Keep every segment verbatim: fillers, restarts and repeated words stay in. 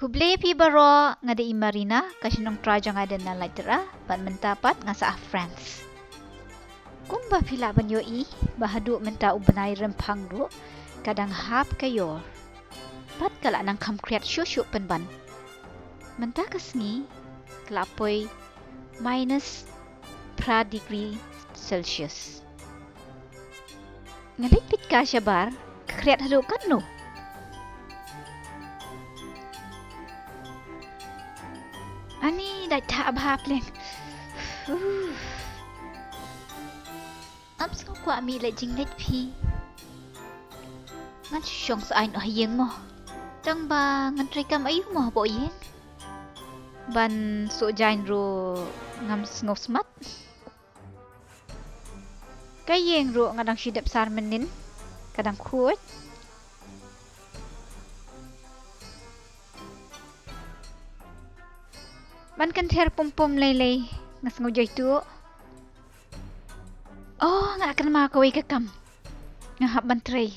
Khublei phi baroh, nga dei i Marina, ka shnong trai jong nga dei na Laitera, bad mynta pat nga sah ha France. Kumba phi lah ban ïohi, ba haduh mynta u bnai rymphang ruh, ka dang hap ka ïor. Bad ka la nang kham khriat shuh shuh pynban. Mynta ka sngi, ka la poi minus phra degree Celsius. Nga leit peit ka shabar, ka khriat haduh katno. Ani, dait thah bha pleng. Uf. Ym sngew kwah mih leit jingleit phi. Ngan shu shong sa ai noh ha ïing mo. Tang ba ngan trei kam aïu mo hapoh ïing. Ban suh jaiñ ruh ngam sngewsmat. Ka ïing ruh nga dang shu dep sar mynnin. Ka dang khuid. Ban kynther pum pum lei lei, nga sngew jai tuh. Oh, nga kynmaw kawei ka kam. Nga hap ban trei.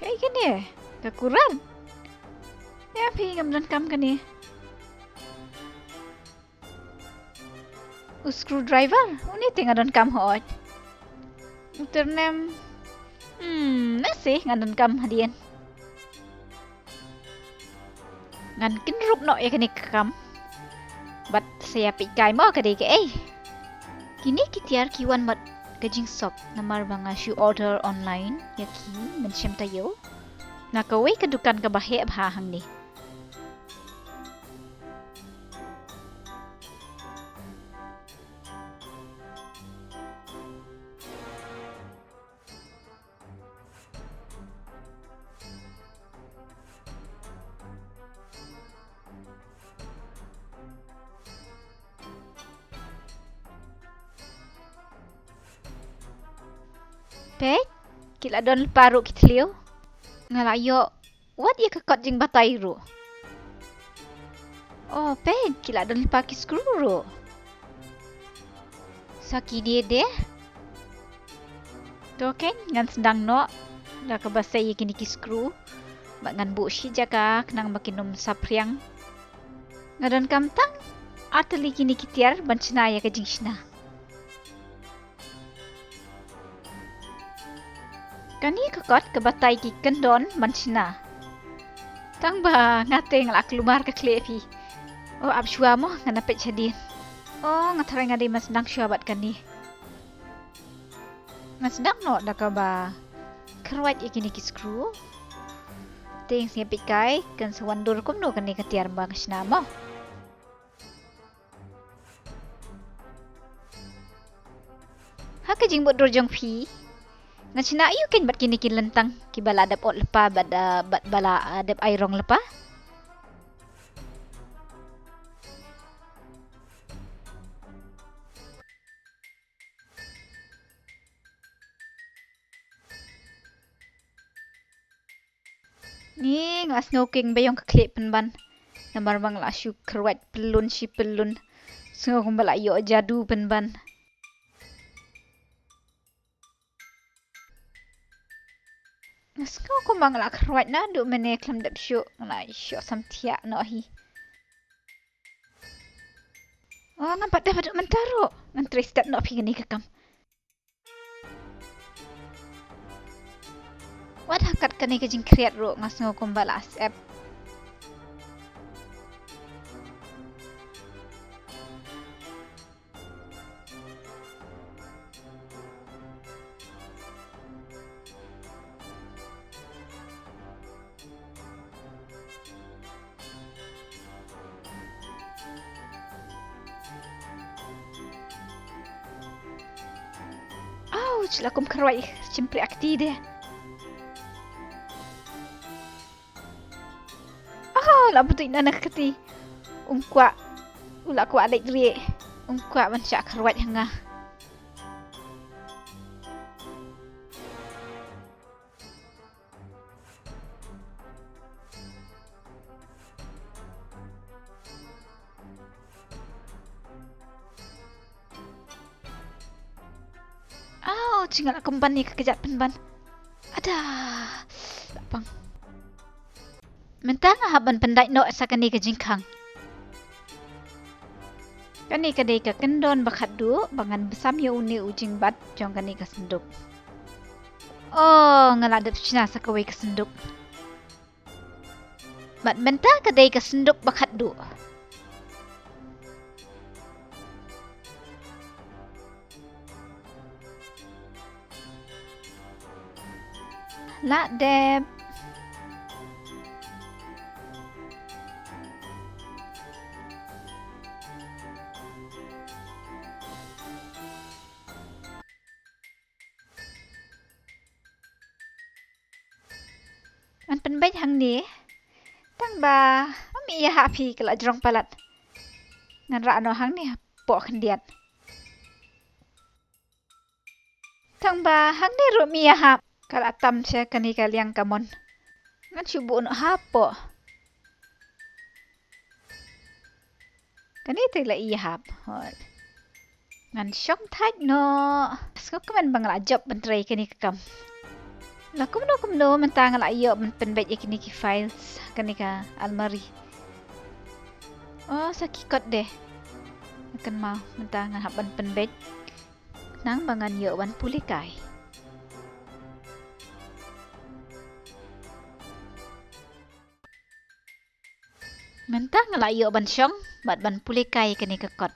Kaei kane? Ka kuran. Ïa phi, ngam donkam kane. U screwdriver, une te nga donkam hooid. U tyrnem. Hmm, nasi nga donkam hadien. Ngan kynrup noh ïa kane ka kam. Bad sa ïa peit kai mo ka dei kaei. Kine ki tiar ki wan bad ka jingsop namar ba nga shu order online ïa ki mynshem taïew. Na kawei ka dukan kaba heh bha hangne. Peit, ki la don lypa ruh ki thliew. Nga la ïoh wat ïa ka kot jingbatai ruh. Oh, peit, ki la don lypa ki skru ruh. Sa kine de. To kein, ngan sdang noh da kaba sei ïa kine ki skru. Bad ngan buh shi jaka khnang ba kin ym saphriang. Nga donkam tang ar tylli kine ki tiar ban shna ïa ka jingshna. Kane ka kot ka batai ki kyndon ban shna. Tang ba nga te nga la kulmar ka khlieh phi. Oh, ap shuwa mo, ngan peit shadien. Oh, nga tharai nga dei ban sdang shuwa bad kane. Ngan sdang noh da kaba kyrwat ïa kine ki skru. Te ngan sngewbha peit kai kan sa wandur kumno kane ka tiar ba ka shna mo. Ha ka jingmut dur jong phi, ngan shna aïu kein bad kine ki lyntang kiba la dep ot lypa bad, ah, bad ba la, ah, dep ai rong lypa? Ni nga sngew king ba ïong ka khlieh pynban. Namar ba nga la shu kyrwat pyllun shi pyllun. Sngew kumba la ïoh jadu pynban. Nga sngew kumba nga la kyrwat naduh mynne khlem dep shuh, nga la ïoh samthiah noh hi. Oh, ngam pat dep haduh mynta ruh. Ngan trei stet noh phi kane ka kam. Wat ha kat kane ka jingkhriat ruh nga sngew kumba la sep. Ouch, la kum kyrwat shympriah kti de. Oh, la btui na na kti. Um kwah. U la kwah leit rieh. Um kwah ban shah kyrwat ha nga. Ouch, Jingala kumban ïa ka kjat pynban. Ada. Lapang. Mynta nga hap ban pyndait noh sa kane ka jingkhang. Kane ka dei ka kyndon ba khatduh ba ngan bsam ïa une u jingbat jong kane ka synduk. Oh, nga la dep shna sa kawei ka synduk. Bad mynta ka dei ka synduk ba khatduh. La dep. Ngan pynbeit hangne. Tang ba ym ïahap hi, ka la jrong palat. Ngan rah noh hangne hapoh khyndiat. Tang ba hangne ruh ym ïahap, ka la tam sha kane ka liang kamon. Ngan shu buh noh hapoh. Kane te la ïahap. Hooid. Ngan shong thait noh. Sngewkmen ba nga la jop ban trei kane ka kam. La kumno kumno mynta nga la ïoh ban pynbeit ïa kine ki files, kane ka almari. Oh, sa ki kot de. Kynmaw mynta ngan hap ban pynbeit. Khnang ba ngan ïoh ban pule kai. Mynta nga la ïoh ban shong bad ban pule kai kane ka kot.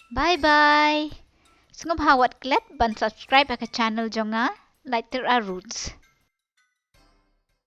Bye bye. Sngewbha wat klet ban subscribe ha ka channel jong nga, Lighter Roots.